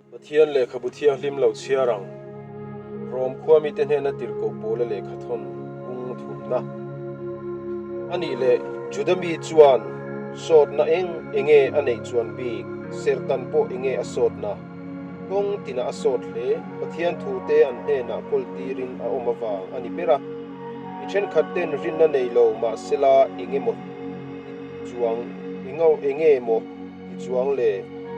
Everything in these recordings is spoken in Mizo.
Pathian lehkhabu thianghlim lo chhiar ang. Rom khua mite hnena tirhkoh pawla lehkha thawn bung thumna a nih leh Juda mi chuan sawtna eng enge a neih chuan bik sertan pawh enge a sawtna kawng tinah a sawt hle. Pathian thute an hnenah kawl tirin a awm avang a ni ber a. Mi thenkhat ten rinna nei lo mahsela engemaw ti chuang enge maw Ti chuang le,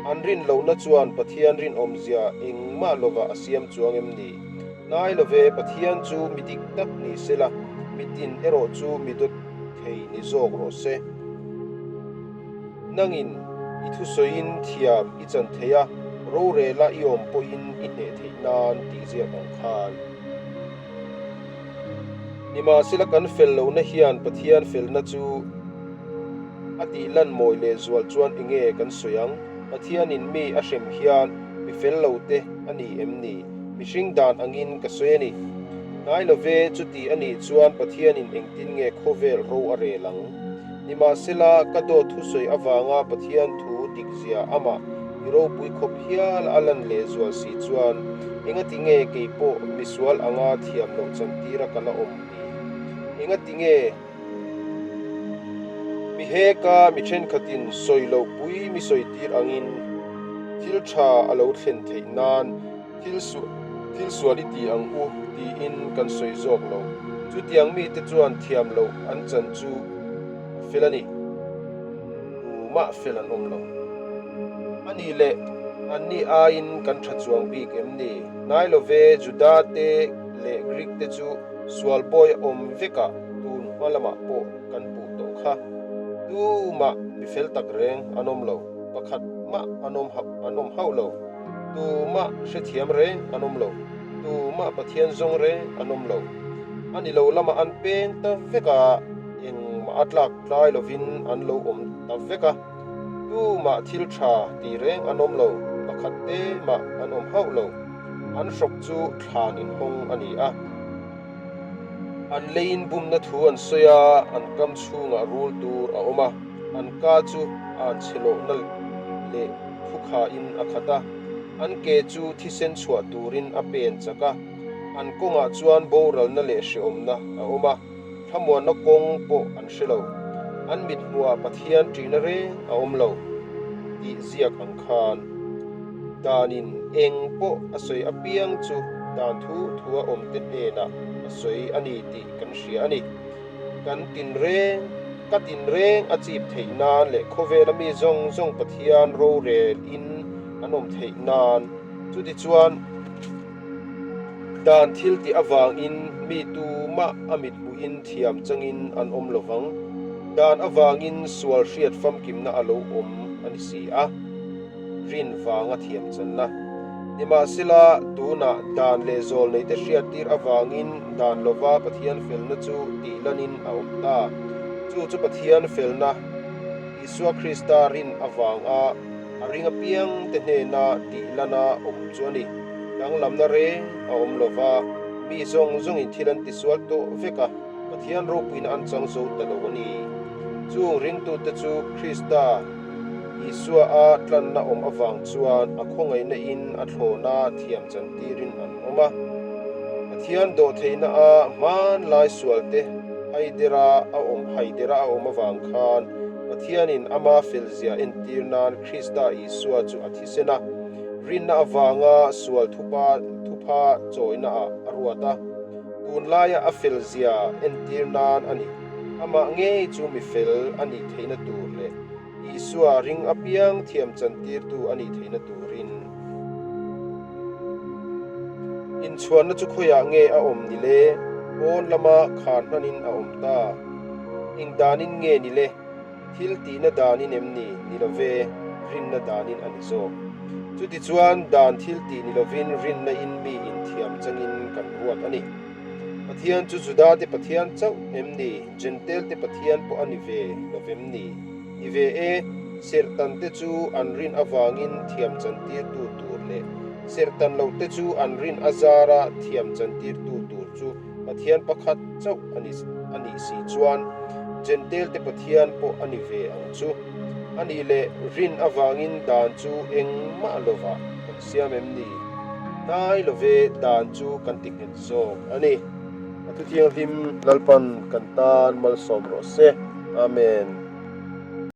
an rin lohna chuan Pathian rinawmzia engmah lovah a siam chuang em ni? Hnai love, Pathian chu mi dik tak ni sela, mi tin erawh chu mi dawt thei ni zawk rawh se. Nangin i thusawiin thiam i chan thei a, rorela i awm pawhin i hneh theih nan tih ziak ang khan. Nimahsela kan fel lohna hian Pathian felna chu a tih lan mawi leh zual chuan enge kan sawi ang? Pathianin mi a hrem hian mi fel lo te a ni em ni? Mihring dan angin ka sawi a ni. Hnai love chuti a nih chuan Pathianin engtin nge khawvel ro a rel ang? Nimahsela ka dawt thusawi avanga Pathian thu dikzia amah i ropui khawp hial a lan leh zual si chuan engati nge kei pawh misual anga thiam loh chantira ka la awm ni? Engati nge mi heka mi thenkhatin sawi loh pui mi sawi tir angin thil tha a lo thlen theih nan thil thil sual i ti ang u tiin kan sawi zawk lo. Chutiang mite chuan thiam loh an chan chu a fel a ni. Tumah fel an awm lo. A nih leh anni aiin kan tha chuang bik em ni? Hnai love Juda te leh Greek te chu sual bawi a awm vekah tun hma lamah pawh kan puh tawh kha. Tumah mi fel tak reng an awm lo, pakhat mah an awm an awm hauh lo. Tumah hrethiam reng an awm lo, tumah Pathian zawng reng an awm lo. A ni lo lamah an peng ta vek a, engmah a tlak tlai lovin an lo awm ta vek a. Tumah thil tha ti reng an awm lo, pakhat te mah an awm hauh lo. An hrawk chu thlan inhawng a ni a. An leiin bumna thu an sawi a, an kam chhungah rul tur a awm a, an ka chu an chhe lohna leh thukhain a khat a, an ke chu thisen chhuah turin a pen chak a, an kawngah chuan boralna leh hreawmna a awm a, thlamuanna kawng pawh an hre lo. An mithmuhah Pathian ṭihna reng a awm lo tih ziak ang khan. Danin eng pawh a sawi apiang chu dan thu thua awmte hnenah a sawi a ni tih kan hria a ni. Kan tinreng, ka tinreng a chip theih nan leh khawvela mi zawng zawng Pathian rorel in an awm theih nan. Chutichuan, dan thil tih avangin mi tumah a mithmuhin thiam changin an awm lovang. Dan avangin sual hriat famkimna a lo awm a ni si a. rin vanga thiam channa. Nimahsela, tunah dan leh zawl neite hriattir avangin dan lova Pathian felna chu tihlanin a awm ta. Chu chu Pathian felna, Isua Krista rin avanga a ring apiangte hnena tihlana awm chu a ni. Danglamna reng a awm lova, mi zawng zawngin thil an tisual tawh vek a, Pathian ropuina an chang zo ta lo a ni. Chung ringtute chu Krista. Isua a tlanna awm avang chuan a khawngaihna in a thlawna thiam chantirin an awm a. Pathian dawhtheihna a hmanlai sualte haidera a awm haidera a awm avang khan Pathianin ama felzia entir nan Krista Isua chu a thisen a, rinna avanga sual thupa thupha chawina ah a ruat a. Tunlaia a felzia entir nan a ni. Amah ngei chu mi fel a nih theihna tur leh Isua ring apiang thiam chantirtu a nih theihna turin. Inchhuanna chu khawiah nge a awm ni le? Pawn lama khar hnanin a awm ta. Eng danin nge ni le? Thil tihna danin em ni? Ni love, rinna danin a ni zawk. Chutichuan dan thil tih ni lovin rinna in mi inthiam changin kan ruat a ni. Pathian chu Judate Pathian chauh em ni? Jentail-te Pathian pawh a ni ve lo vem ni? Ni ve e, serhtante chu an rin avangin thiam chantirtu tur leh serhtan lote chu an rin azara thiam chantirtu tur chu Pathian pakhat chauh a ni a nih si chuan Jentail-te Pathian pawh a ni ve ang chu. A nih leh rin avangin dan chu engmah lovah. kan siam em ni? Hnai love dan chu kan ti nghet zawk a ni. A thuthianghlim Lalpan kan tan malsawm rawh se. Amen.